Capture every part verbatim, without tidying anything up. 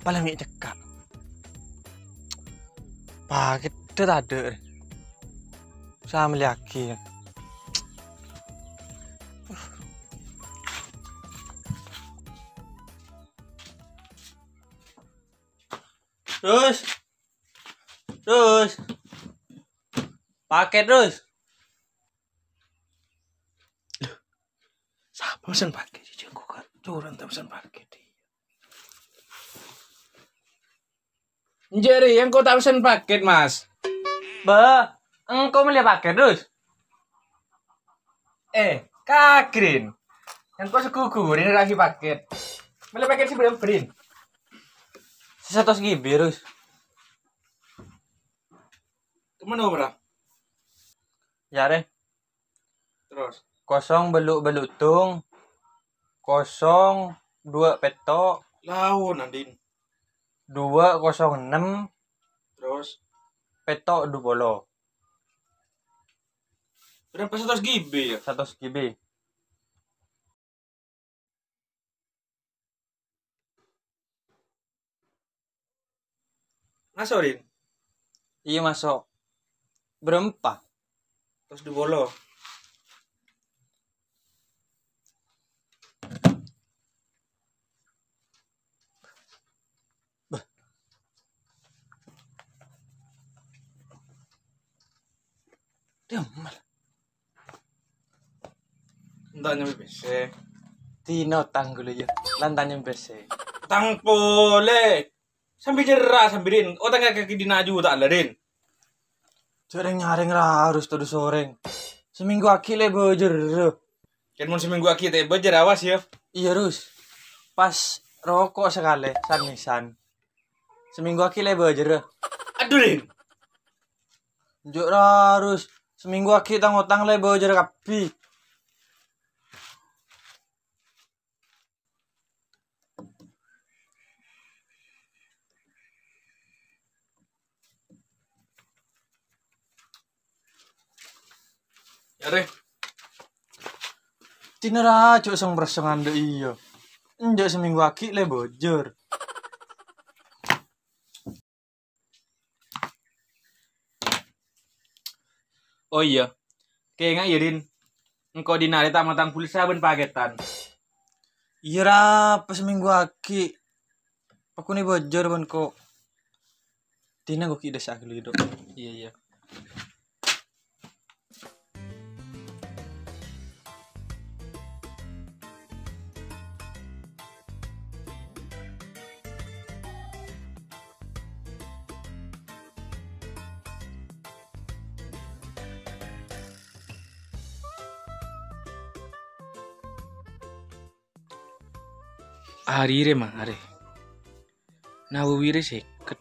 Palèng mè' cekka'. Pakèdhâ tadâ', rè. Sa mellèyaghi, yâ. Rus. Rus. Pakèt, Rus. Sapa mesen pakèt? Jijik kok, Kak. Curang ta' mesen pakèt. Enjâ', rè, engko' ta' mesen pakèt, Mas. Bâh, engko' mellè pakèt, Rus? Eh, kagrin. Engko' sè ghughuri nerraghi pakèt. Mellè pakèt sè bârâmpa, Rin? Sè satos G B, Rus. Kemana, Bra? Yâ, rè. Terus? Kosong bâllu' bâllu' dung, kosong dua pètto'. Laon, Andin. Dua kosong ennem. Terus? Pètto' du polo. Bârâmpa satos G B, yâ? Satos G B. Maso', Rin? Iyâ, maso'. Bârâmpa? Satos du polo. Bâh. Dâmma. Enta' nyambi pèssè. Dinah otang ghulâ, yâ. La enta' nyambi pèssè. Otang polè. Sambi jârâ, sambi, Rin. Otang kakè dinah juta la, Rin. Jâ' rèng-nyarèng ra, Rus, todus orèng. Samènggu aghi' la èbâjârâ. Kèng mon samènggu aghi' ta' èbâjâr, awas, yâ. Iyâ, Rus. Pas roko' sakalè, san-mèsan. Samènggu aghi' la èbâjârâ. Adhu, Rin. Jâ' ra, Rus. Samènggu aghi' tang otang la èbâjârâ kabbhi. Arè. Dinah ra jhâ' sèng-prèssèng andhâ' iyâ. Enjâ' samènggu aghi' la èbâjâr. Oh iyâ. Kènga' yâ, Rin. Engko' dinah arè ta' matang pulsa bân pakètan. Iyâ, ra, pas samènggu aghi'. Pakon èbâjâr bân ko'. Dinah ghu' ghi' dâsa' ghâllu, Dok. Iyâ, iyâ. Arè rè marè. Nawawi rè sèket.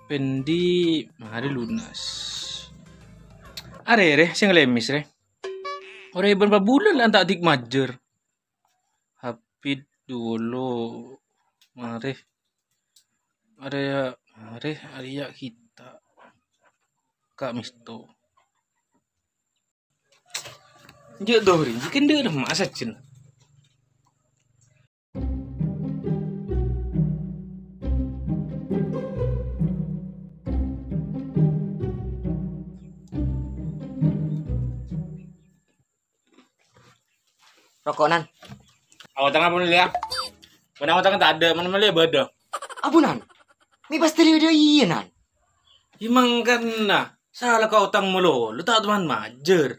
Pendi marè lunas. Arè rè sè ngalèmès rè. Orèbân pabulân la enta' dik majâr. Hapit dulu. Marè. Arè, marè, arè yâ kita. Ka' misto. Jhâ' dhori, jhâ' kendâ' lemma sajân. Roko', Nan. Aotang apa mellè, yâ? Bân aotang tadâ', mon mellè bâdâ. Abu, Nan. Mè' pastè bâdâ iyâ, Nan. Yâ, mangkana. Sala ka otang malolo, ta' toman majâr.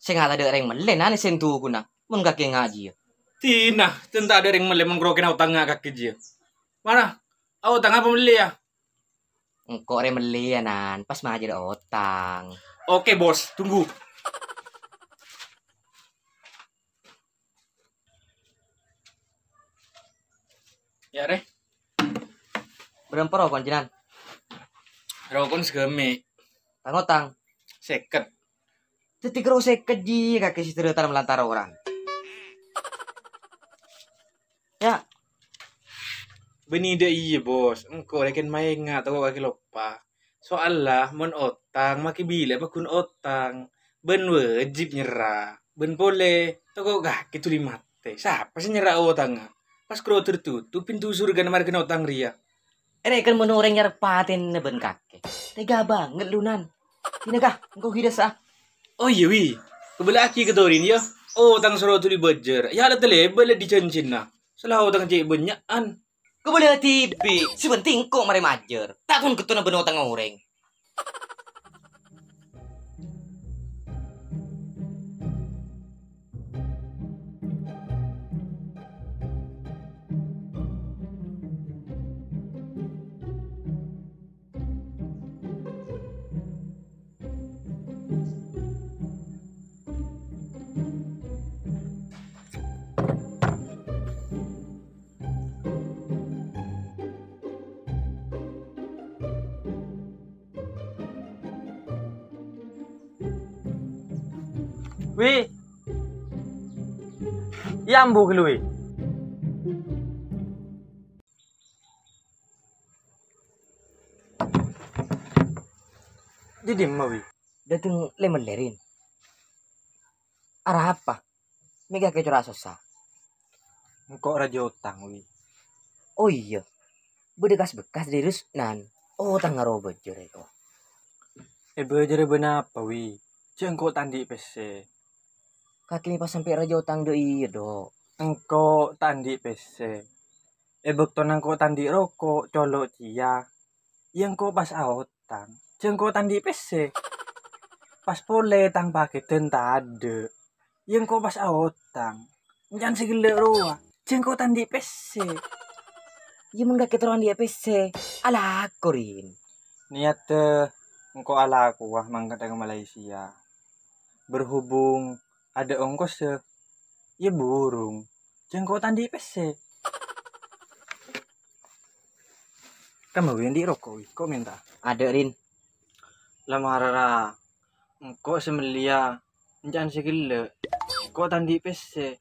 Sènga' tadâ' rèng mellè, Nan, sèntu ghuna. Mon kakè ngajiyâ. Dinah, tenta' tadâ' rèng mellè mon karo kèna otangnga kakè jiyâ. Mara, aotang apa mellè, yâ? Engko' rè mellè, yâ, Nan. Pas majâr otang. Oke, Bos. Tunggu. Yâ, rè. Bârâmpa roko' jhâ', Nan? Roko' saghâmè'. Tang otang? Sèket. Dhâddhi karo sèket jiyâ kakè sè dârâtan malantara orèng. Yâ. Bânnè dâ' iyâ, Bos. Engko' rè kèng maènga' tako' kakè loppa. Soalla mon otang, makè bilâ paggun otang. Bân wajib nyerra. Bân polè, tako' kakè dhuli matè. Sapa sè nyerra otangnga? Pas karo tertutup pintu surgana marghâna otang rèya. Èrèken mon orèng nyarep patèna bân kakè. Tega bângèt lu, Nan. Dinah, Kah, engko' ghidhâ, sa. Oh iyâ, Wi. Kabâlâ'aghi ka Torin, yâ. Otang soro dhuli bâjâr. Yâ, la talèbât la dhi-jhânjhina. Sala otang cè' bânnya'an. Kabâlâ dhibi', sè pentèng engko' marè majâr. Ta' kon ghetto bân otang orèng. Wi. Yâ ambu ghâllu, Wi. Dhi dimma, Wi? Dâteng lè-mellè, Rin. Arapa? Mè' kakè cora' sossa. Engko' rajâ otang, Wi. Oh iyâ. Bâdâ kas-bekas dâri Rusnan. Otang aro bâjâr, èko. Èbâjârâ bân apa, Wi? Jhâ' engko' ta' andi' pèssè. Kakè mè' pas sampè' rajâ otang dâ' iyâ, Dok. Engko' ta' andi' pèssè. È bâktona engko' ta' andi' roko', colo' kèya. Yâ engko' pas aotang. Jhâ' engko' ta' andi' pèssè. Pas polè tang pakèdhân tadâ'. Yâ engko' pas aotang. Enca'na sè ghellâ' rowa. Jhâ' engko' ta' andi' pèssè. Yâ mon kakè terro andi' pèssè, alako, Rin. Niyaddhâ engko' alakowa mangkat ka Malaysia. Berhubung adâ' ongkossa, yâ burung. Jhâ' engko' ta' andi' pèssè. Kamma, Wi, andi' roko', Wi? Ko' mènta. Adâ', Rin. La mara ra. Engko' sè mellèya, enca'na sè ghellâ'. Ko' ta' andi' pèssè.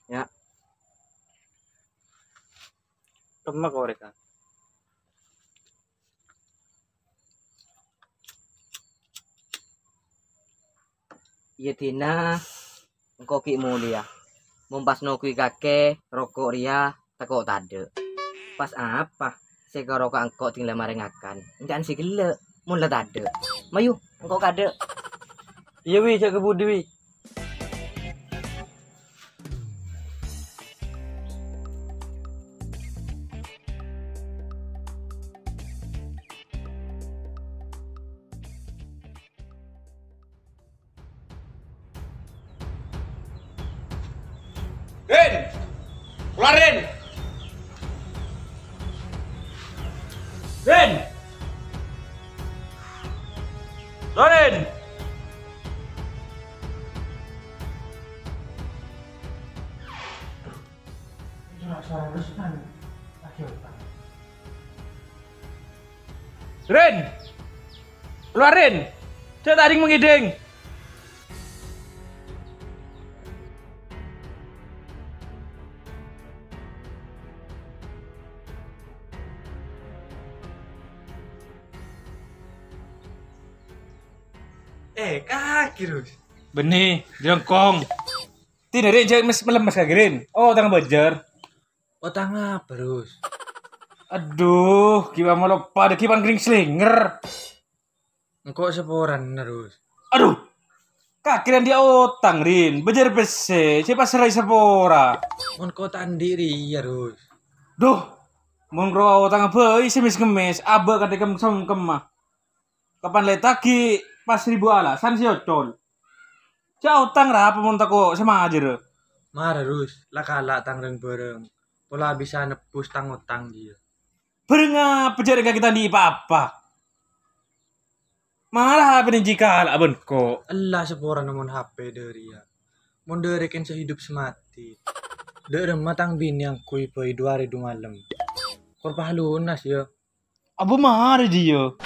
Yâ. Kemma korèk, ah. Iyâ, Dina. Engko' ghi' molèya. Mon pas nongguwi kakè, roko' rèya tako' tadâ'. Pas apa? Sè èkaroko'a engko' ding la marè ngakan. Enca'na sè ghellâ', mon la tadâ'. Mayu, engko' kadâ'. Iyâ, Wi, jhâ' ka budi, Wi. Rin! Keluar, Rin! Rin! Keluar, Rin! Rin! Keluar, Rin! Jhâ' ta' ding mangèding! Eh, kakè, Rus. Bânnè, jhâlângkong. Dina, Rin, jhâ' mes-, melemes kakè, Rin. Oh, otang bâjâr. Otang apa, Rus? Adhu, ghi' maloppa, dâgghi' pan gring slinger. Engko' saporana, Rus. Adhu, kakè rèya andi' otang, Rin. Bâjâr pèssè, sè pasèra sapora. Mon engko' ta' andi' rèya, Rus. Duh, mon rowa otang bhâi sè mes-ngemmes, abâ' kadhi kem-, songkemma. Kapan la ètagi' pas seribu alasan sè ocol. Jhâ' otang ra apa mon tako' sè majârâ. Mara, Rus, la kala' tang rèng-bhâreng. Pola bisa nebbhus tang otang, iyâ. Bhâreng apa jhâ' rèng kakè ta' andi' pa-apa? Mara H P nèng jhâ' kala' bân ko'. Ella saporana mon H P dâri, yâ. Mon dâri kèng sehidup semati. Dâ' remma tang binè angghuy bhâi du arè du malem. Kor pas lunas, yâ. Abâ mara jiyâ.